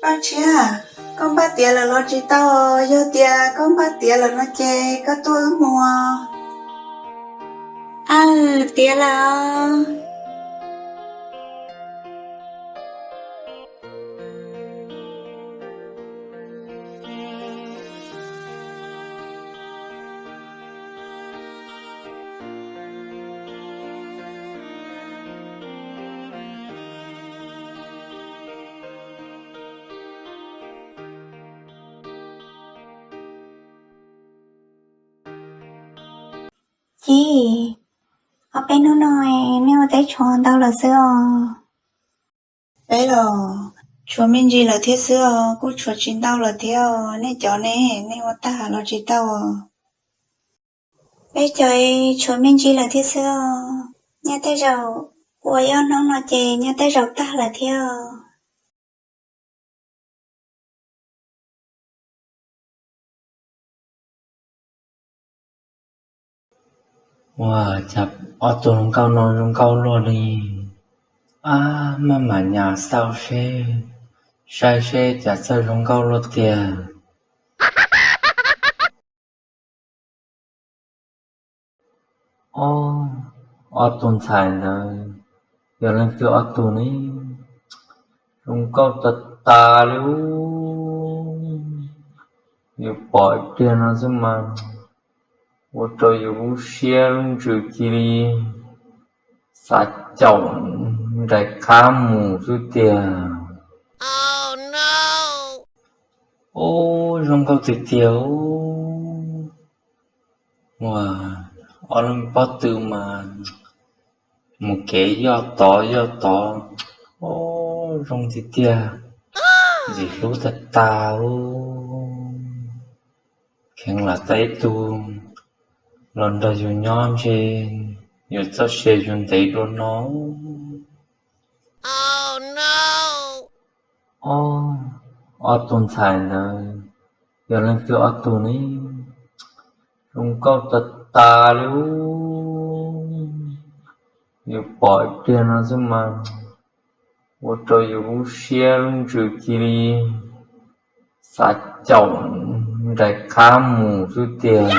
Paj Tshiab, koj npaj tiav lawm los tsis tau? Yog tias koj npaj tiav lawm no ces koj tuaj wb mus. Aw, tiav lawm os. Ci, ob peb hnub no nej ua teb tshuav ntau lawm xwb os. Peb los tshuav me ntsis lawm thiab xwb os, kuj tshuav tsis ntau lawm thiab os. Nej cov ne, nej ua tag los tsis tau os? Peb cov tshuav me ntsis lawm thiab xwb os. Nyaj tej zaum ua ib ob hnub no ces nyaj tej zaum tag lawm thiab os. Ua cas ob tug hluas nkauj no zoo nkauj luaj li. Ab, maj mam nyas xauj seb, saib seb cas txawj zoo nkauj luaj tiag. Ob, ob tug ntxhais ntawd yog leej twg ob tug ne? Zoo nkauj tas tas li ub. Yus pom ib pliag no xwb mas ua rau yus lub siab lub ntsws cia li xav caum nrais qab mus xwb tiag. Ub, zoo nkauj tiag tiag. Ua, ob lub pob tw mas mus kev yoj tod yoj tod. Ub, zoo tiag tiag, ntxim hlub tag tag. Kheev lam tau ib tug los nrog yus nyob ntshe yuav txoj sia yuav ntev dua no. Ob, ob tug ntxhais ntawd yog leej twg ob tug ne? Zoo nkauj tas tas li ub. Yus pom ib pliag no xwb mas ua rau yus lub siab lub ntsws cia li xav caum nrais qab mus xwb tiag.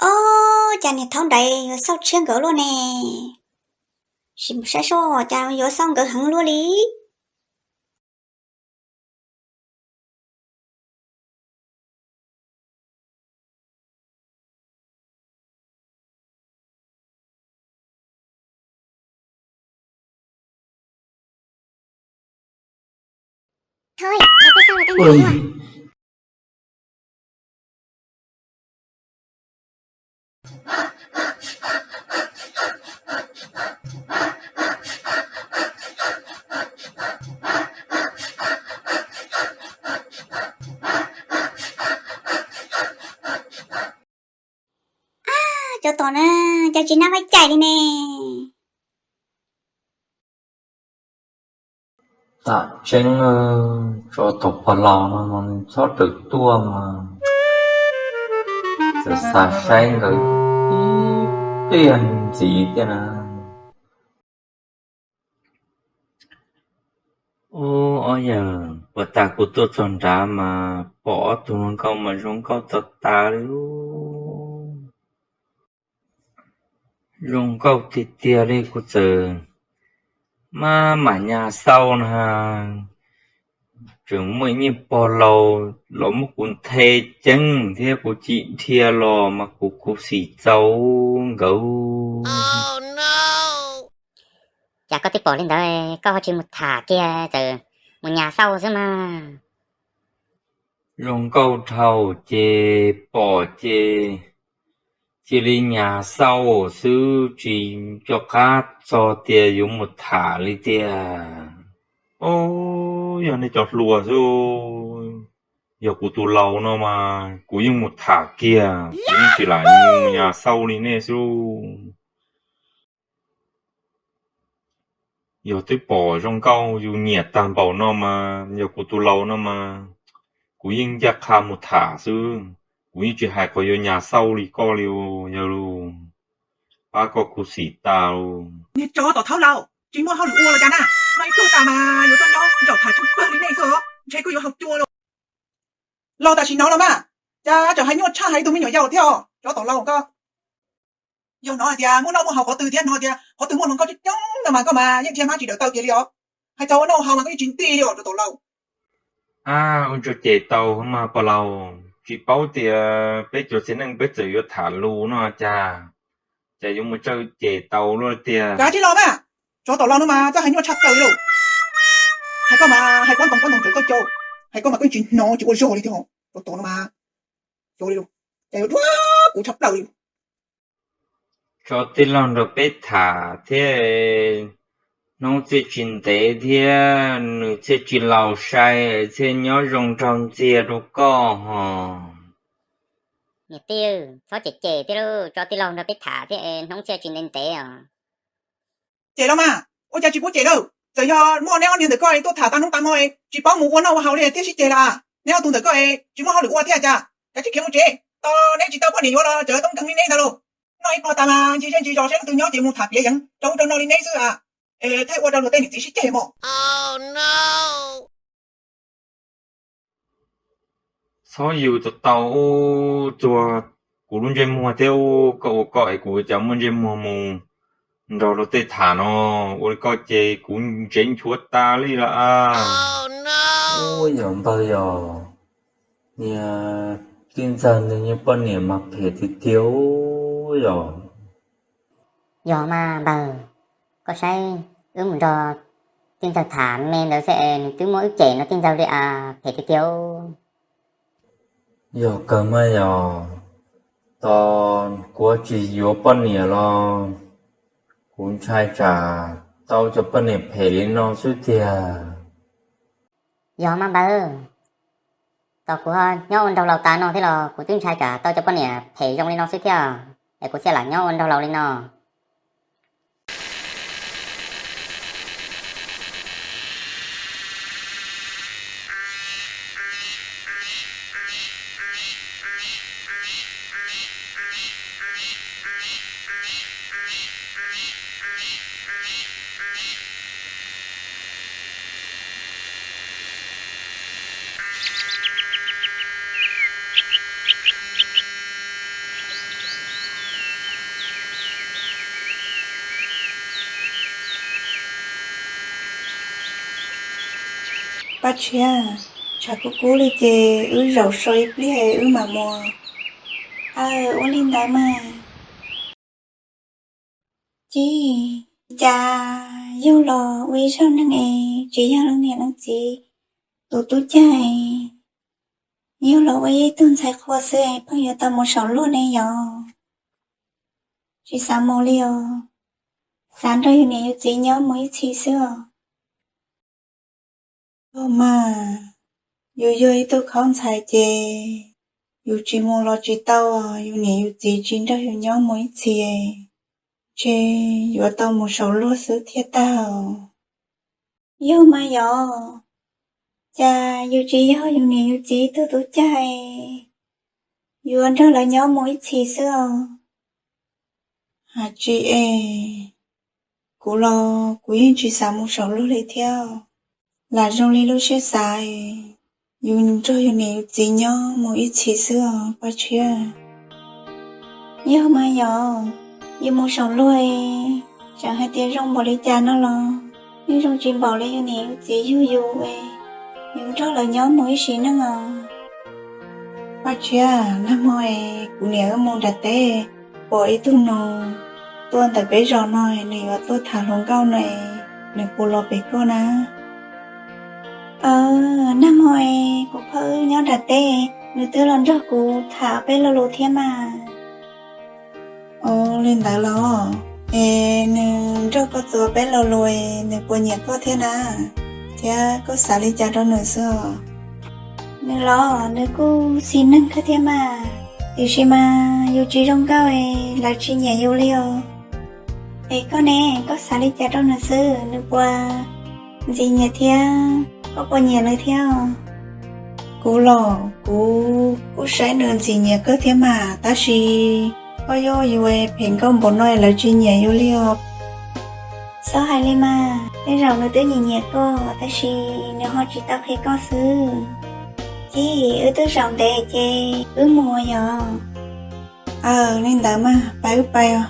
Ob, cas niag thaub ntawd yuav xauj tshiab nkawd luaj ne. Sim mus saib seb cas yuav xauj nkawd heev luaj li. Cov tom na, cas tsis nab vaj cai li ne. Tam tseeb, tsov tom pog laus no mas nws txhob rawm tuaj mas txawm xav saib nkawd ib pliag ntxiv thiab na. Ub, ob yawg, puag ta kuv tuaj txog nrad mas pom ob tug hluas nkauj mas zoo nkauj tas tas li. Zoo nkauj tiag tiag li, kuv txawm maj mam nyas xauj na, tseem muaj ib niag pog laus los muab kuv nthe ceeb thiab kuv cim dhia los mas kuv khuv xim txaus nkawd. Cas koj twb pom li ntawd koj ho tsis mus tham kiag, txawm mus nyas xauj xwb mas. Zoo nkauj dhau ces pom ces cia li nyas xauj xwb, tsis nco qab txog tias yuav mus tham li tiag. Ub, yog nej cov hluas xwb, yog kuv tus laus no mas kuv yeej mus tham kiag, kuv yeej tsis lam mus nyas xauj li nej xwb. Yog twb pom zoo nkauj yus nyiam tag npaum no mas, yog kuv tus laus no mas, kuv yeej ncaj qha mus tham xwb, kuv yeej tsis hais qhov yuav nyas xauj li koj li. Yawg, pab koj khuv xim tas. Niag tsov tom thaub laus, tsis muaj hauj lwm ua los cas na, no ib tug tas mas yuav tuaj nyob Zaum tham tshaj plaws li nej xwb os, ntshe koj yuav haus cua los. Los tam sim no los mas, cas tseem hais nyuaj tshaj hais tus me nyuam yaus thiab os, tsov tom laus koj. Yog hnov hais tias muaj noj muaj haus qhov twg thiab hnov tias qhov twg muaj hluas nkauj coob coob no mas koj mas yeej nrhiav hmab tsis dawm taw kiag li os. Hais txog ua noj ua haus mas koj yeej tsis nti li os, tsov tom laus. Ua tsuas cem tau mas pog laus, tsis paub tias peb cov txiv neej peb txawm yuav tham lus no cas, cas yuav mus txawj cem tau luaj tiag. Kav tsij los mas, tsov tom laus no mas txawj hais nyuaj tshaj plaws li lauj. Hais koj mas hais pob ntoo pob ntoo tsawv txoj cau, hais koj mas koj yeej tsis hnov tsis ua zog li tiag, tsov tom no mas. Cov li lauj, cas yuav duab kuv tshaj plaws li. Tso tij laug nrog peb tham thiab, hnub txhiaj tsis ntev thiab nws thiaj tsis laus sai, thiaj nyob zoo nraug ntxiag rau koj ho. Niam tij, txhob cem cem thiab lauj, tso tij laug nrog peb tham thiab, hnub txhiaj tsis ntev ntev os. Cem los mas, ua cas tsis pub cem lawm? Txawm yog muaj neb ob niag ntawm koj tuaj tham tau hnub tas mo, tsis paub mus ua noj ua haus li thiaj sib ceg los? Neb ob tug ntawm koj tsis muaj hauj lwm ua thiab cas? Kav tsij khiav mus tsev, tos neb tsis tau poj niam yuav los tseem toob nkeeg li neb ntag lauj. Noj ib pluag tas mas ncig zej ncig zos seb leej twg nyob ces mus tham piav yeev rau ub rau no li neb xwb a, es thiaj ua rau luag tej niam txiv sib ceg mog. Txhob yws tau tau ub txuag kuv lub ntsej muag thiab ub, koj ua koj es kuv cas muaj ntsej muag mus nrog luag tej tham no, ua li koj ces kuv ntsev nchuav tas li lawm. Ub yog npawg yog, niag tij ntxawg ntawd niag poj niam mas phem tiag tiag yog. Yog mas npawg, koj saib wb mus nrog tij ntxawg tham me ntawd xwb es nws twb muab wb cem no tij ntxawg li as, phem tiag tiag. Yog kawg mas yog, tos kuv tsis yuav poj niam los kuv ntshai tsam tau cov poj niam phem li no xwb tiag. Yog mas npawg, tos kuv nyob ua nraug laus tas no thiab los kuv twb ntshai tsam tau cov poj niam phem zoo li no xwb thiab, es kuv thiaj lam nyob ua nraug laus li no. Paj Tshiab, tshav kub kub li ces wb zaum so ib pliag wb mam mus. Aw, ua li ntawd mas. Ces cas yug los ua ib zaug neeg es tsis yog leej niam leej txiv tus tub cag, yug los ua ib tug ntxhais qhua xwb es pheej yuav tau mus saum luag ne yom? Tsis xav mus li os, xav nrog yus niam yus txiv nyob mus ib txhis xwb os. Ua mas, yus yog ib tug khaub ntxhais ces yus tsis mus los tsis tau, yus niam yus txiv tsis nrog yus nyob mus ib txhis, ntshe yuav tau mus saum luag xwb thiaj tag. Yog mas yom, cas yus tsis yog yus niam yus txiv tus tub cag, yuav nrog lawv nyob mus ib txhis xwb os. Hais tsis es, kuv los kuv yeej tsis xav mus saum luag li thiab. Lam zoo li lub siab xav, yus nrog yus niam yus txiv nyob mus ib txhis xwb os Paj Tshiab. Yog mas yom, yus mus saum luag, tseem hais tias zoo npaum li cas no los yeej zoo tsis npaum li yus niam yus txiv yug yus, yus nrog lawv nyob mus ib sim neej os. Paj Tshiab, nag hmo es kuv niam wb mus nram teb, pom ib tug nus tuaj ntawm peb zos no, nws yuav tuaj tham hluas nkauj no, nws puas los pem koj na? Nag hmo es kuv phob wb nyob nram teb, nws twb los nrog kuv tham peb lo lus thiab mas. Ua li ntawd los, es nws nrog koj txuas peb lo lus, nws puas nyiam koj thiab na? Thiab koj xav li cas rau nws xwb os? Nws los nws kuj xis neeg kawg thiab mas, tiam sis mas yus tsis zoo nkauj, lawv tsis nyiam yus li os. Es koj ne, koj xav li cas rau nws xwb, nws puas ntxim nyiam thiab koj puas nyiam nws thiab? Kuv los kuv kuj saib nws ntxim nyiam kawg thiab mas, tab sis koj yuav yus phem nkauj npaum no lawv tsis nyiam yus li os. Txhob hais li mas, tej zaum nws twb nyiam nyiam koj tab sis nws ho tsis tau qhia koj xwb. Cib, wb twb zaum ntev ces wb mus yom. Aw, li ntawd mas pab wb pais os.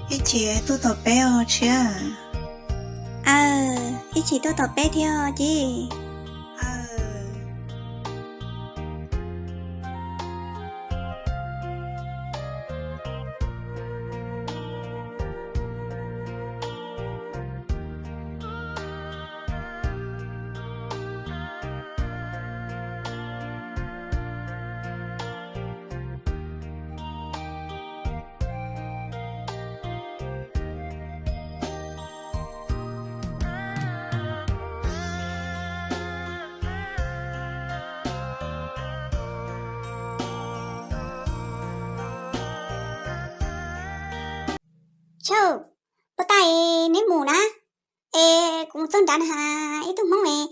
Ib chim tuaj tom peb os Tshiab. Aw, ib chim tuaj tom peb thiab os Cib. Tshauj, puas tag es neb mus na? Es kuv mus txog nrad na has, ib tug Hmoob es,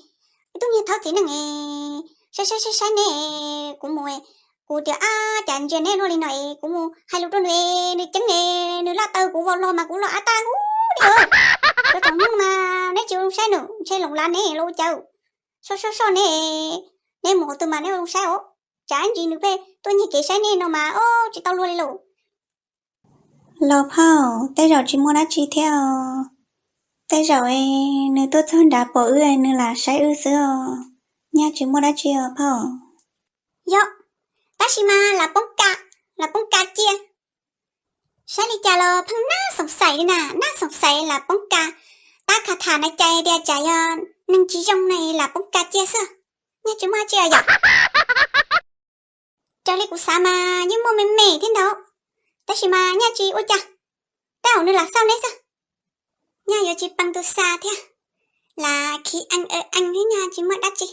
ib tug niag thaub txiv neej es, saib saib saib saib neb, kuv mus, kuv tias ab cas ntsia neb luaj li no es kuv mus hais lus rau nws es nws ceeb es nws laj taw kuv vau los mas kuv los av tag huv li os. Cov thaub Hmoob mas neb tsis ua zoo saib nws, ntshe loos lav neb los ua cas. Soj soj soj neb, neb mus qhov twg mas neb ua zoo saib os. Tsam ntsis nws pheej tuaj nyiag kev saib neb no mas os tsis tau luag li lauj. Los phauj, tej zaum tsis muaj dab tsi thiab os. Tej zaum es nws tuaj txog nrad pom wb nws lam saib wb xwb os. Nyaj tsis muaj dab tsi os phauj. Yog, tab sis mas lam poob ka, lam poob ka cia. Saib li cas los pheej nab xoom xaim li na, nab xoom xaim lam poob ka. Tab kha tham na cai tias tsam yog neeg tsis zoo na lam poob ka cia xwb. Nyaj tsis muaj dab tsi os yom. Raws li kuv xav mas yeej muaj me me thiab ntau, tab sis mas Nyaj tsis ua cas, tab sis nws lam xauj neb xwb. Nyaj yuav tsis pee tus xa thiab, lam khiv ees ees thiab, Nyaj tsis muaj dab tsi.